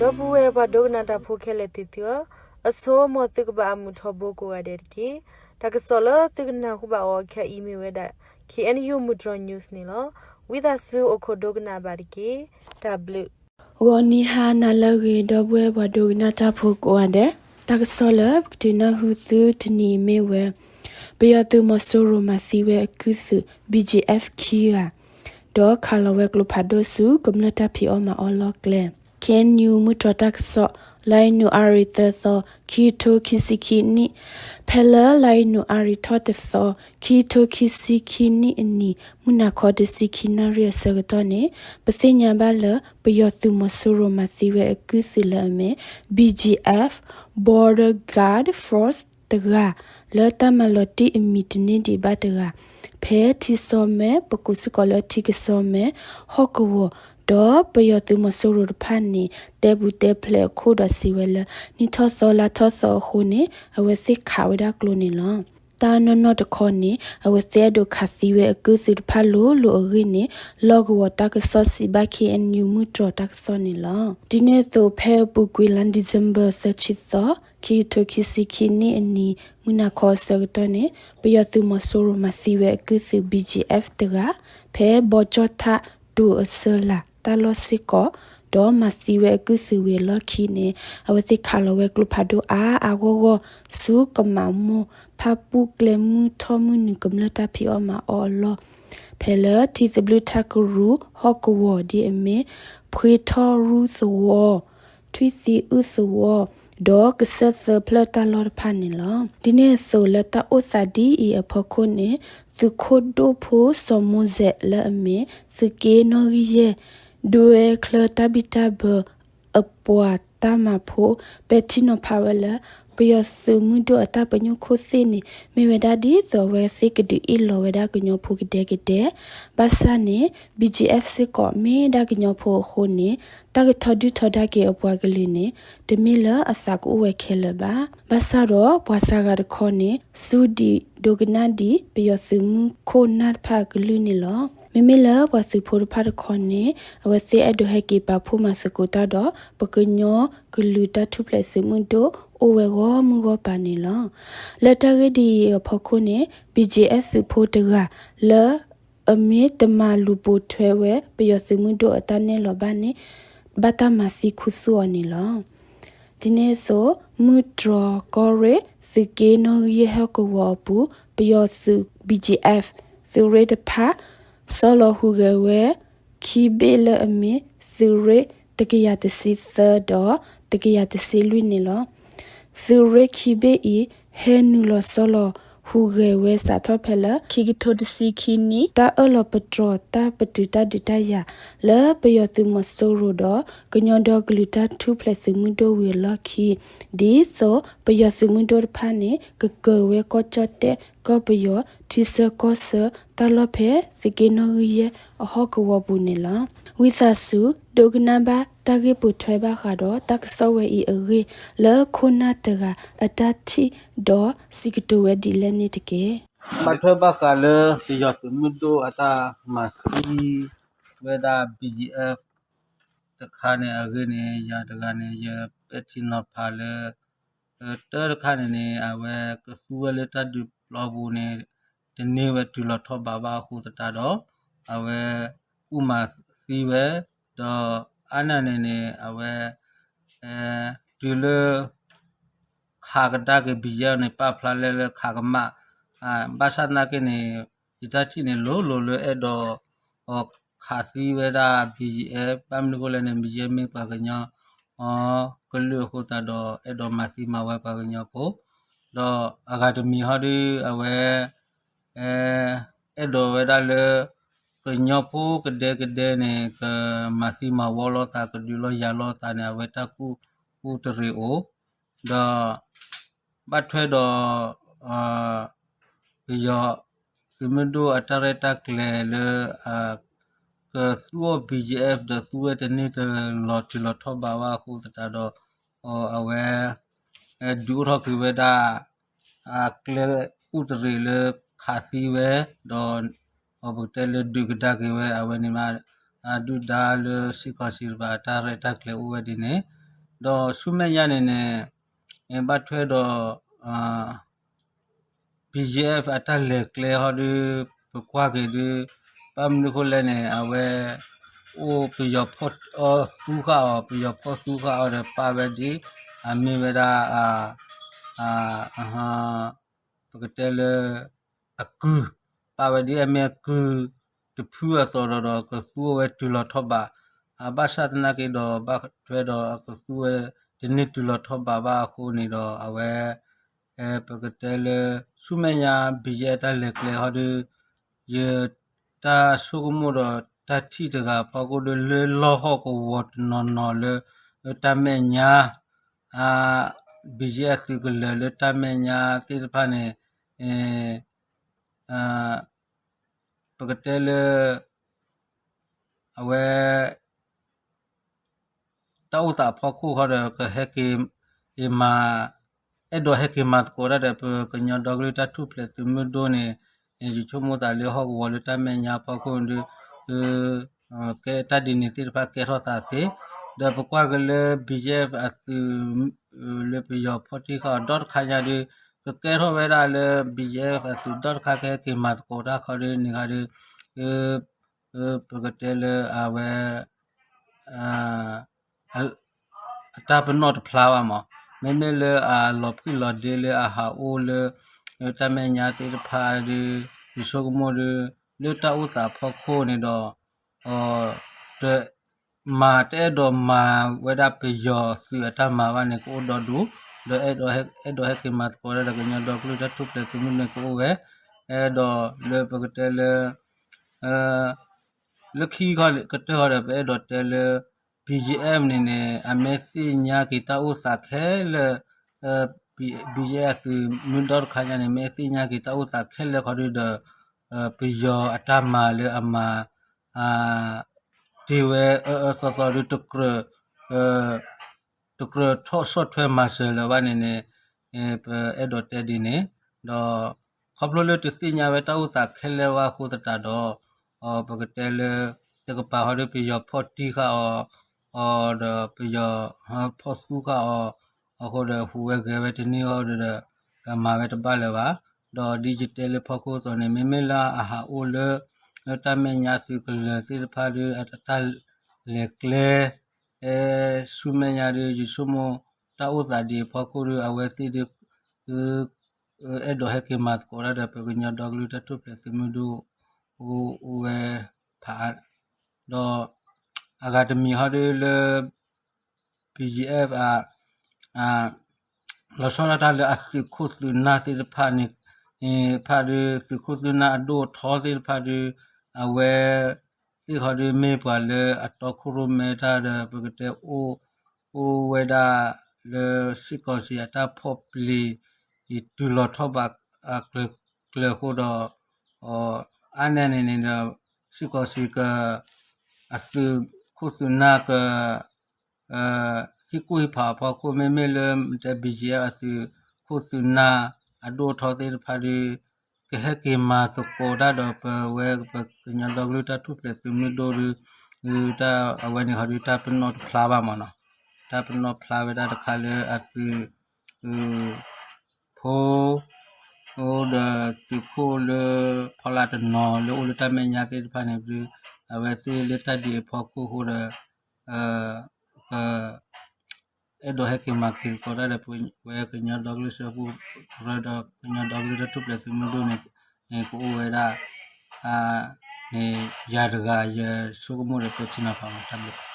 ဒီပုၢ်ဝဲၢ်ပှၤဒိကနၣ်တၢ်ဖိခဲလၢာ်သ့ၣ်သုဧၢ, အဆိ မ်သုကဘၣ်အမုာ်ထီဘိကိးဂၤဒဲးတက့ၢ်. တၢ်ကစီၣ်လၢသုကနၢ်ဟူဘၣ်အီၤခဲအံၤမ့ၢ်ဝဲဒၣ် K N U မုၢ်တြီၤ news န့ၣ်လီၤ. ဝံသးစူၤအိၣ်ခိးဒိကနၣ်ဘၣ်တက့ၢ်. တၢ်ဘျုး ဂီၤနံၤဟါနၤလၢအဂ့ၤ ဒီပုၢ်ဝဲၢ်ပှၤဒိကနၣ်တၢ်ဖိကိးဂၤဒဲး, တၢ်ကစီၣ်လၢပကဒုးနၢ်ဟူသုတနံၤအံၤမ့ၢ်ဝဲ ပယီၤသုးမီၤစိရိၤမၤသံဝဲအကုၢ်သုး B G F ခံဂၤ ဒီးခးလီၤဝဲကျိဖးဒိၣ်ဆူကမျၢၢ်တၢ်ဖံးအီၣ်မၤအီၣ်လီၢ်ကျဲ K N U မုၢ်တြီၤတၢ်ကစီၣ်, လါယနူၤအါရံၤသၢသီ, ခံကထိခံဆံခံနံၣ်, ဖဲလၢလါယနူၤအါရံၤထီၣ်တသီ, ခံကထိခံဆံခံနံၣ်အနံၤ မုၢ်နၤခီတဆံခံနၣ်ရံၣ်အဆၢကတီၢ်န့ၣ် ပသ့ၣ်ညါဘၣ်လၢ ပယီၤသုးမီၤစိရိၤမၤသံဝဲအကုၢ်သုးလၢအမ့ၢ် B G F Border Guard Force တဂၤ လၢတၢ်မၤလီၤတံၢ်အမံၤတန့ၢ်ဒံးဘၣ်တဂၤ ဖဲထံစီမဲ ပကိးစ့ၢ်ကီးလၢထံကစီမဲ ဟီၣ်ကဝီၤ, ဒီးပယီၤသုးမီၤစိရိၤတဖၣ်န့ၣ် တဲပူၤတဲဖျဲးအခိၣ်ဒီးစံးဝဲလၢ နံၣ်ထီၣ်သီလါထီၣ်သီအဃိန့ၣ် အဝဲသ့ၣ်ခးဝဲဒၣ်ကျိန့ၣ်လီၤ. တၢ်နီၢ်နီၢ်တခီန့ၣ် အဝဲသ့ၣ်အဲၣ်ဒိးခးသံဝဲအကုၢ်သုးတဖၣ်လိၤလိၤအဂ့ၢ်န့ၣ် လီၢ်ကဝီၤတၢ်ကစီၣ်စံးဘၣ် K N U မုၢ်တြီၤတၢ်ကစီၣ်န့ၣ်လီၤ. ဒ်န့ၣ်အသိး ဖဲအပူၤကွံာ်လါ December သၢဆံသီ, ခံကထိခံဆံခံနံၣ်အနံၤ မုၢ်နၤခီအဆၢကတီၢ်န့ၣ် ပယီၤသုးမီၤစိရိၤမၤသံဝဲအကုၢ်သုး B G F တဂၤ ဖဲဘီကၠီၣ်ထၣ်တိၤအဆၢလာ်တၢ်လီၢ်စ့ၢ်ကီး, ဒီးမၤသံဝဲအကုၢ်သုးဝံၤအလီၢ်ခံန့ၣ် အဝဲသ့ၣ်ခးလီၤဝဲကျိဖးဒိၣ်အါအါဂီၢ်ဂီၢ် ဆူကမးမိၢ်ဖၣ်ပူၣ်ကျဲမုၢ်ထီၣ်မုၢ်နုာ်ကမျၢၢ်တၢ်ဖံးအီၣ်မၤအီၣ်အလီၢ် ဖဲလၢထံသဘျုးထၣ်ကရူၢ်ဟီၣ်ကဝီၤဒ်အမ့ၢ် ဖှ့ထီၣ်ရူၢ်သဝီ, ထွံၣ်သံအုၣ်သဝီ, ဒီးကစၢၢ်သၢဖျၢၣ်တၢ်လီၢ်တဖၣ်န့ၣ်လီၤ. ဒ်န့ၣ်အသိးလၢတၢ်အိၣ်သးဒ်အံၤအဖီခိၣ်န့ၣ် သုးခိၣ်ဒိၣ်ဖိစီၤမိၢ်စဲးလၢအမ့ၢ် သုးက့နီၣ်ဂံၢ်ယဲၢ် ဒွဲချၢတၢ်ဘံၣ်တၢ်ဘၢ အပှၤတၢ်မၤဖိ ပဲာ်ထံနီၤဖးဝဲလၢ ပယီၤသုးမုၢ်ဒိၣ်အတၢ်ပညိၣ်ခိၣ်သ့ၣ်န့ၣ် မ့ၢ်ဝဲဒၣ်ဒ်သိးအဝဲသ့ၣ်ကဒုးအ့ၣ်လီၤဝဲဒၣ်ကညီဖိကဒဲကဒဲ ဘၣ်ဆၣ်န့ၣ် B G F စ့ၢ်ကီးမ့ၢ်ဒၣ်ကညီဖိအဃိန့ၣ် တၢ်ကထီဒုၣ်ထီဒါက့ၤအပှၤကလုာ်န့ၣ် တမ့ၢ်လၢအသးကအိၣ်ဝဲခဲလၢာ်ဘၣ်. ဘၣ်ဆၣ်ဒီးပှၤစှၤဂၤတခီန့ၣ် စူးဒံးဒိကနၣ်ဒံး ပယီၤသုးမုၢ်ခိၣ်နၢ်တဖၣ်အကလုၢ်န့ၣ်လီၤ. မ့မ့ၢ်လၢပှၤသုးဖိတဖၣ်တခီန့ၣ် အဝဲသ့ၣ်အဲၣ်ဒိးဟဲက့ၤပာ်ဖှိၣ်မၤသကိးတၢ်ဒီး ပကညီကလုာ်တၢ်ထူၣ်ဖျဲးသုးမုၢ်ဒိၣ် အိၣ်ဝဲဂီၢ်မုၢ်ဂီၢ်ပၤန့ၣ်လီၤ. လၢတၢ်ဂ့ၢ်ဒ်အံၤအဖီခိၣ်န့ၣ် B G F သုးဖိတဂၤ လၢအမ့ၢ်တမၤလူၤပိာ်ထွဲဝဲ ပယီၤသုးမုၢ်ဒိၣ်အတၢ်နဲၣ်လီၤဘၣ်န့ၣ် ဘၣ်တၢ်မၤသံခူသူၣ်အီၤန့ၣ်လီၤ. ဒ်န့ၣ်အသိး မုၢ်တြီၤကီၢ်ရ့ၣ် သုးက့နီၣ်ဂံၢ်ယဲၢ်ဟီၣ်ကဝီၤအပူၤ ပယီၤသုး B G F သုးရ့ၣ်တဖၣ် ဆီလီၤဟူးဂဲၤဝဲ ခံဘ့ၣ်လၢအမ့ၢ် သုးရ့ၣ်တကယၤတဆံသၢ ဒီးတကယၤတဆံလွံၢ်န့ၣ်လီၤ. သုးရ့ၣ်ခံဘ့ၣ်အံၤ ဟဲနုာ်လီၤဆီလီၤဟူးဂဲၤဝဲစးထီၣ်ဖဲလၢ ခံကထိတဆံခံနံၣ် တၢ်အၢၣ်လီၤပတြီၤတၢ်ပတုာ်တၢ်ဒုးတၢ်ယၤ လၢပယီၤသုးမီၤစိရိၤဒီး ကညီဒီကလုာ်တၢ်ထူၣ်ဖျဲးသုးမုၢ်ဒိၣ်ဝံၤအလီၢ်ခံ ဒ်သိးပယီၤသုးမုၢ်ဒိၣ်တဖၣ်န့ၣ် ကကၢၤဝဲကီၢ်ကၠီၣ်တဲၣ် ကီၢ်ပယီၤ ထံဆၢကီၢ်ဆၢ တၢ်လီၢ်ဖဲသုးက့နီၣ်ဂံၢ်ယဲၢ်အဟီၣ်ကဝီၤပူၤန့ၣ်လီၤ. ဝံသးစူၤ ဒိကနၣ်ဘၣ်တၢ်ဂ့ၢ်ပိာ်ထွဲဘၣ်ဃးဒီးတၢ်ကစီၣ်ဝဲအံၤအဂ့ၢ် လၢခိၣ်နၢ်တဂၤအတၢ်ထံၣ်ဒီးစံးကတိၤဝဲဒ်လဲၣ်န့ၣ်တက့ၢ်. ဘၣ်ထွဲဘၣ်ဃးလၢပယီၤသုးမုၢ်ဒိၣ်အတၢ်မၤသံဝဲဒၣ် B G F တခါန့ၣ်အဂ့ၢ်န့ၣ် ယၤတဂၤန့ၣ် ယပဲာ်ထံနီၤဖးလၢ တၢ်တခါန့ၣ်န့ၣ် အဝဲကသူဝဲလၢတၢ်ဒုးပျီပူၤန့ၣ် တန့ၢ်ဝဲတုၤလီၤထီၣ်ဘးဘၣ်အဃိသတးဒီး အဝဲကူၣ်မၤသံဝဲ ဒီးအါန့ၢ်န့ၣ်န့ၣ် အဝဲ တုၤလၢ ခးကဒါက့ၤ B G F န့ၣ် ပာ်ဖျါလဲၣ်လၢခးကမၣ်, ဘၣ်ဆၣ်သနာ်က့န့ၣ် ယတၢ်ထံၣ်န့ၣ် လိၤလိၤလၢအဲၣ်ဒိး ခးသံဝဲဒၣ် B G F ဘၣ်မနုၤအဃိလဲၣ်န့ၣ် B G F မ့ၢ်ပှၤကညီ ကလုာ်အဃိသတးဒီး အဲၣ်ဒိးမၤသံမၤဝဲပှၤကညီဖိ ဒီးအဂၤတမံၤဟီဒီး အဝဲ အဲၣ်ဒိးဝဲဒၣ်လၢ ကညီဖိကဒဲကဒဲန့ၣ် ကမၤသံမၤဝီလိာ်သး ကဒုးလိာ်ယၤလိာ်သးန့ၣ် အဝဲတၢ်ကူၣ်ကူၣ်တရံးအိၣ်, ဒီး ဘၣ်ထွဲဒီး ပယီၤသုးမုၢ်ဒိၣ်အတၢ်ရဲၣ်တၢ်ကျဲၤလၢ ကသူအီၤ B G F ဒီးသူဝဲတန့ၢ်တလီၤတုၤလီၤထီၣ်ဘးဘၣ်အဃိသတးဒီး အဝဲ ဒုးအိၣ်ထီၣ်က့ၤဝဲဒၣ် အကျဲကူၣ်တရံးလၢခးသံဝဲ ဒီး ပကတဲလၢဒုးကဒါက့ၤဝဲ အဝဲန့ၣ်မး ဒုၣ်ဒါလၢစ့ၢ်ကီးစံးတဘၣ် တၢ်ရဲၣ်တၢ်ကျဲၤအိၣ်ဝဲဒ်န့ၣ် ဒီးဆူမဲာ်ညါန့ၣ်န့ၣ် ဘၣ်ထွဲဒီး BGF အတၢ်လဲၤကျဲဟီဒု ပကွၢ်က့ၤဒု ဘၣ်မနုၤဃိလဲၣ်န့ၣ် အဝဲ အိၣ်ပယီၤဖီၣ်အီသူဃာ်အီၤ ပယီၤဖီၣ်သူဃာ်အီၤဒီးပာ်ဝဲဒ် အမ့ၢ်ဝဲဒၣ် ပကတဲလၢ အကုၢ် ပာ်ဝဲဒ်အမ့ၢ်အကုၢ်တဖုအသိးဒီး ဒီးကသူအဝဲတုၤလီၤထီၣ်ဘး ဘၣ်ဆၣ်သနာ်က့ဒီး ဘၣ်ထွဲဒီးအကသူဝဲတန့ၢ်တုၤလီၤထီၣ်ဘးဘၣ်အဃိန့ၣ်ဒီး အဝဲ ပကတဲလၢ ဆူမဲာ်ညါ BGF တၢ်လဲၤကျဲဟီဒု ယတၢ်ဆိကမိၣ်ဒီးတၢ်ထံၣ်တဂၤအဖီခိၣ်ဒီး လၢလီၢ်ဟီၣ်ကဝီၤတနီၤနီၤလၢ တၢ်မဲာ်ညါ BGF သုးကလၢၤလၢတၢ်မဲာ်ညါသ့ၣ်တဖၣ်န့ၣ် ပကတဲလၢ အဝဲ တၢ်အိၣ်သးအဖီခိၣ်ဃီဒီး ကဟဲက့ၤမၤ အဲၣ်ဒိးဟဲက့ၤမၤသကိးတၢ်ဒီး ပကညီဒီကလုာ်တၢ်ထူၣ်ဖျဲးသုးမုၢ်ဒိၣ်န့ၣ် ယဆိကမိၣ်သးလၢဟီၣ်ကဝီၤလၢတၢ်မဲာ်ညါအဖီခိၣ်ဒီး ကဲတၢ်ဒ်န့ၣ်သ့ၣ်တဖၣ်ကဲထီၣ်သးသ့, ဒီးပကွၢ်က့ၤလၢ BGF အသုး လၢပယီၤဖီၣ်တံၢ်ဃာ်အီၤဒီတခါညါဒီး ကကဲထီၣ်ဝဲဒၣ်လၢ BGF အသုးဒီတခါကဟဲက့ၤမၤသကိးတၢ်ဃီဒီးန့ၣ်ဃီဒီး ပကတဲလၢအဝဲ အတၢ်ပနီၣ်တဖျါဘၣ်မး, မ့မ့ၢ်လၢအလီၤဖှံလီၤဒ့လၢအဟးအိၣ်လၢ တၢ်မဲာ်ညါသ့ၣ်တဖၣ်ဒီး ယဆိကမိၣ်ဒီး လၢတၢ်အိၣ်သးဖီခိၣ်န့ၣ်ဒီး တမၤတအဲၣ်ဒိးမၤဝဲဒၣ်ပယီၤသုးအတၢ်မၤဘၣ်န့ၣ် ကအိၣ်ဒီဒူၣ်, ဒီးအဲၣ်ဒိးဟဲက့ၤမၤသကိးတၢ်ဒီး ကညီဒီကလုာ်တၢ်ထူၣ်ဖျဲးသုးမုၢ်န့ၣ်ကအိၣ်ဝဲ, အဲၣ်ဒိးလၢပကတဲလၢ လၢခံကတၢၢ်ဃီဒီး ပအဲၣ်ဒိးတဲလၢ BGF န့ၣ်န့ၣ် အမ့ၢ်သ့ၣ်ညါက့ၤတၢ်အိၣ်သးခဲလၢာ်, BGF သုးမုၢ်ဒီတခါညါန့ၣ် မ့ၢ်သ့ၣ်ညါက့ၤတၢ်အိၣ်သးခဲလၢာ်ခီဒီး ပယီၤအတၢ်မၤလၢအမၤ တ့ၢ်ဝဲအၢအၢသီသီဒီး တကြၢးထီၣ်ဆီၣ်ထွဲမၤစၢၤလၢၤဘၣ်န့ၣ်န့ၣ် ပအဲၣ်ဒိးတဲဒ်န့ၣ်, ဒီးခီဖျိလၢတသ့ၣ်ညါဝဲတၢ်အိၣ်သးခဲလၢာ်ဘၣ်အဃိသတးဒီး ပကတဲလၢ တကပၤဃီဒီးပယီၤဖီၣ်တံၢ်ဃာ်အီၤ ဒီးပယီၤဖီၣ်သူဃာ်အီၤ အဃိဒီးဟူးဝဲဂဲၤဝဲတန့ၢ်ဃီဒီး မၤဝဲတဘၣ်လၢၤဘၣ်, ဒီးဒ်ယတဲလၢဖီခိၣ်အသိးန့ၣ် မ့မ့ၢ်လၢအဟးအိၣ်လၢ တၢ်မဲာ်ညါသုးကလၢၤသ့ၣ်တဖၣ်ဒီး အတၢ်လဲၤကျဲ ဆူမဲာ်ညါဒီး ယဆိကမိၣ်တၢ်အိၣ်သးဒံးအဖီခိၣ်ဒီး အဝဲသ့ၣ်ဒီး အဲၣ်ဒိးဟဲက့ၤမၤသကိးတၢ်ဒီး ပကညီဒီကလုာ်တၢ်ထူၣ်ဖျဲးသုးမုၢ်ဒိၣ် အိၣ်ဝဲဖးအါ, ဒီးအဂၤတမံၤဃီဒီးလၢ BGF လီၤဆီဒၣ်တၢ်လၢအသုးခိၣ်သုးနၢ်သ့ၣ်တဖၣ်န့ၣ် ဖၣ်ဒီးသုးခိၣ်သုးနၢ်အဒိၣ်အထီသ့ၣ်တဖၣ်ဒီး အဝဲသ့ၣ်ဃီဒီးမ့ၢ်ပှၤလၢအတီခိၣ်ရိၣ်မဲတၢ်ဒီး ပကတဲ အိၣ်ဝဲဒၣ်လၢစ့ၢ်ကီးစံးအတၢ်ဖီၣ်ပျံၤ တုၤလီၤထီၣ်ဘးအကျၢၤအဃိဒီး အါန့ၢ်န့ၣ်န့ၣ်ဒီး စ့ၢ်ကီးစံးက အသုးခိၣ်သုးနၢ်က ဟံၣ်ကူၣ်ဟံၣ်ဖးအဖီခိၣ် မ့မ့ၢ်လၢမတဲ BGF အသုးခိၣ်သုးနၢ်အဒိၣ်အထီသ့ၣ်တဖၣ်ဒီး ကဟဲက့ၤမၤသကိးတၢ်ဒီးပဝဲကညီဒီကလုာ်တၢ်ထူၣ်ဖျဲးသုးမုၢ်ဒိၣ်ဒီး တၢ်အဝဲန့ၣ်ဃီဒီးတၢ်ပနီၣ်တဖျါဘၣ်မးနီၤ, တၢ်ပနီၣ်ဖျါဝဲဒၣ်တခါလၢအသုး ဖိ အိၣ်ဒီးသုးခိၣ်လၢဖီလာ်တနီၤလၢအိၣ်လၢတၢ်မဲာ်ညါသ့ၣ်တဖၣ်န့ၣ်ဒီး အဝဲသ့ၣ်လၢတၢ်ဒ်အံၤအဖီခိၣ်အဃိဒီး က အဲၣ်ဒိးဟဲက့ၤမၤက့ၤသကိးတၢ်ဒီး ပဝဲကညီဒီကလုာ်စၢဖှိၣ်ကရၢဒီးကညီဒီကလုာ်တၢ်ထူၣ်ဖျဲးသုးမုၢ်ဒိၣ်န့ၣ် ကအိၣ်ဝဲဒၣ် န့ၣ် ယၤတဂၤယဆိကမိၣ်ဒီးပဲာ်ထံနီၤဖးမး တၢ်ဘျုး